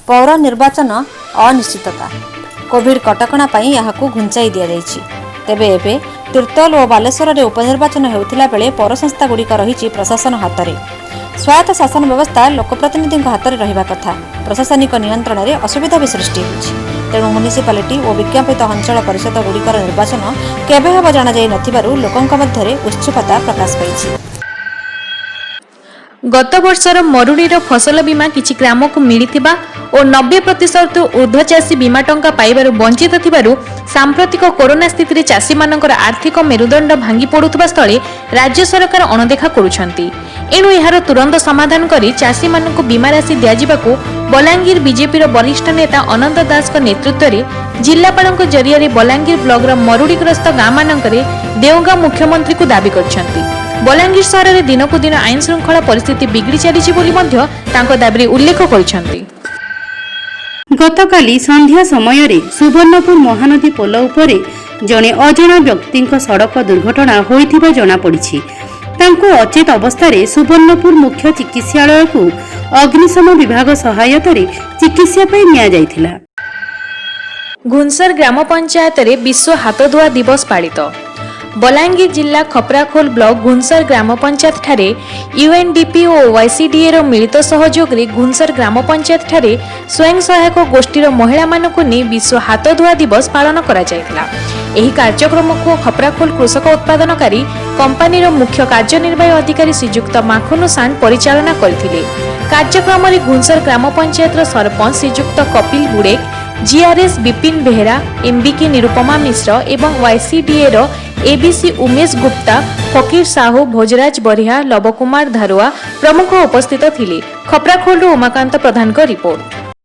ପୌର ନିର୍ବାଚନ ଅନିଶ୍ଚିତତା। କୋଭିଡ କଟକଣା ପାଇଁ ଏହାକୁ ଘୁଞ୍ଚାଇ ଦିଆଯାଇଛି। ତେବେ ଏବେ ତିର୍ତ୍ତୋଲ ଓ ବାଲେଶ୍ୱରରେ ଉପନିର୍ବାଚନ ହେଉଥିଲା ବେଳେ ପୌର ସଂସ୍ଥାଗୁଡ଼ିକ ରହିଛି ପ୍ରଶାସନ ହାତରେ। ସ୍ୱାୟତ୍ତ ଶାସନ ବ୍ୟବସ୍ଥା ଲୋକପ୍ରତିନିଧିଙ୍କ ହାତରେ ରହିବା କଥା। ପ୍ରଶାସନିକ ନିୟନ୍ତ୍ରଣରେ ଅସୁବିଧା ବି ସୃଷ୍ଟି ହେଉଛି। ତେଣୁ ମ୍ୟୁନିସିପାଲିଟି ଓ ବିଜ୍ଞାପିତ ଅଞ୍ଚଳ ପରିଷଦଗୁଡ଼ିକର ନିର୍ବାଚନ କେବେ ହେବ ଜଣାଯାଇ ନଥିବାରୁ ଲୋକଙ୍କ ମଧ୍ୟରେ ଉତ୍ସୁକତା ପ୍ରକାଶ ପାଇଛି। ଗତ ବର୍ଷର ମରୁଡ଼ିର ଫସଲ ବୀମା କିଛି ଗ୍ରାମକୁ ମିଳିଥିବା ଓ 90%ରୁ ଉର୍ଦ୍ଧ୍ୱ ଚାଷୀ ବୀମା ଟଙ୍କା ପାଇବାରୁ ବଞ୍ଚିତ ଥିବାରୁ ସାମ୍ପ୍ରତିକ କରୋନା ସ୍ଥିତିରେ ଚାଷୀମାନଙ୍କର ଆର୍ଥିକ ମେରୁଦଣ୍ଡ ଭାଙ୍ଗି ପଡୁଥିବା ସ୍ଥଳେ ରାଜ୍ୟ ସରକାର ଅଣଦେଖା କରୁଛନ୍ତି। ଏଣୁ ଏହାର ତୁରନ୍ତ ସମାଧାନ କରି ଚାଷୀମାନଙ୍କୁ ବୀମା ରାଶି ଦିଆଯିବାକୁ ବଲାଙ୍ଗୀର ବିଜେପିର ବରିଷ୍ଠ ନେତା ଅନନ୍ତ ଦାସଙ୍କ ନେତୃତ୍ୱରେ ଜିଲ୍ଲାପାଳଙ୍କ ଜରିଆରେ ବଲାଙ୍ଗୀର ବ୍ଲକର ମରୁଡ଼ିଗ୍ରସ୍ତ ଗାଁମାନଙ୍କରେ ଦେଓଗାଁ ମୁଖ୍ୟମନ୍ତ୍ରୀଙ୍କୁ ଦାବି କରିଛନ୍ତି। ବଲାଙ୍ଗୀର ସହରରେ ଦିନକୁ ଦିନ ଆଇନ ଶୃଙ୍ଖଳା ପରିସ୍ଥିତି ବିଗିଡ଼ି ଚାଲିଛି ବୋଲି ମଧ୍ୟ ତାଙ୍କ ଦାବିରେ ଉଲ୍ଲେଖ କରିଛନ୍ତି। ଗତକାଲି ସନ୍ଧ୍ୟା ସମୟରେ ସୁବର୍ଣ୍ଣପୁର ମହାନଦୀ ପୋଲ ଉପରେ ଜଣେ ଅଜଣା ବ୍ୟକ୍ତିଙ୍କ ସଡ଼କ ଦୁର୍ଘଟଣା ହୋଇଥିବା ଜଣାପଡ଼ିଛି। ତାଙ୍କୁ ଅଚେତ ଅବସ୍ଥାରେ ସୁବର୍ଣ୍ଣପୁର ମୁଖ୍ୟ ଚିକିତ୍ସାଳୟକୁ ଅଗ୍ନିଶମ ବିଭାଗ ସହାୟତାରେ ଚିକିତ୍ସା ପାଇଁ ନିଆଯାଇଥିଲା। ଘୁନସର ଗ୍ରାମ ପଞ୍ଚାୟତରେ ବିଶ୍ୱ ହାତଧୁଆ ଦିବସ ପାଳିତ। ବଲାଙ୍ଗୀର ଜିଲ୍ଲା ଖପରାଖୋଲ ବ୍ଲକ ଘୁନସର ଗ୍ରାମ ପଞ୍ଚାୟତଠାରେ ୟୁଏନ୍ଡିପି ଓ ୱାଇସିଡିଏର ମିଳିତ ସହଯୋଗରେ ଘୁନସର ଗ୍ରାମ ପଞ୍ଚାୟତଠାରେ ସ୍ୱୟଂ ସହାୟକ ଗୋଷ୍ଠୀର ମହିଳାମାନଙ୍କୁ ନେଇ ବିଶ୍ୱ ହାତଧୁଆ ଦିବସ ପାଳନ କରାଯାଇଥିଲା। ଏହି କାର୍ଯ୍ୟକ୍ରମକୁ ଖପରାଖୋଲ କୃଷକ ଉତ୍ପାଦନକାରୀ କମ୍ପାନୀର ମୁଖ୍ୟ କାର୍ଯ୍ୟନିର୍ବାହୀ ଅଧିକାରୀ ଶ୍ରୀଯୁକ୍ତ ମାଖନୁ ସାଣ୍ଡ ପରିଚାଳନା କରିଥିଲେ। କାର୍ଯ୍ୟକ୍ରମରେ ଘୁନସର ଗ୍ରାମ ପଞ୍ଚାୟତର ସରପଞ୍ଚ ଶ୍ରୀଯୁକ୍ତ କପିଲ ବୁଡ଼େକ, ଜିଆର୍ଏସ୍ ବିପିନ ବେହେରା, ଏମ୍ବିକେ ନିରୁପମା ମିଶ୍ର ଏବଂ ୱାଇସିଡିଏର ଏବିସି ଉମେଶ ଗୁପ୍ତା, ଫକୀର ସାହୁ, ଭୋଜରାଜ ବରିହା, ଲବକୁମାର ଧାରୁଆ ପ୍ରମୁଖ ଉପସ୍ଥିତ ଥିଲେ। ଖପରାଖୋଲରୁ ଉମାକାନ୍ତ ପ୍ରଧାନଙ୍କ ରିପୋର୍ଟ।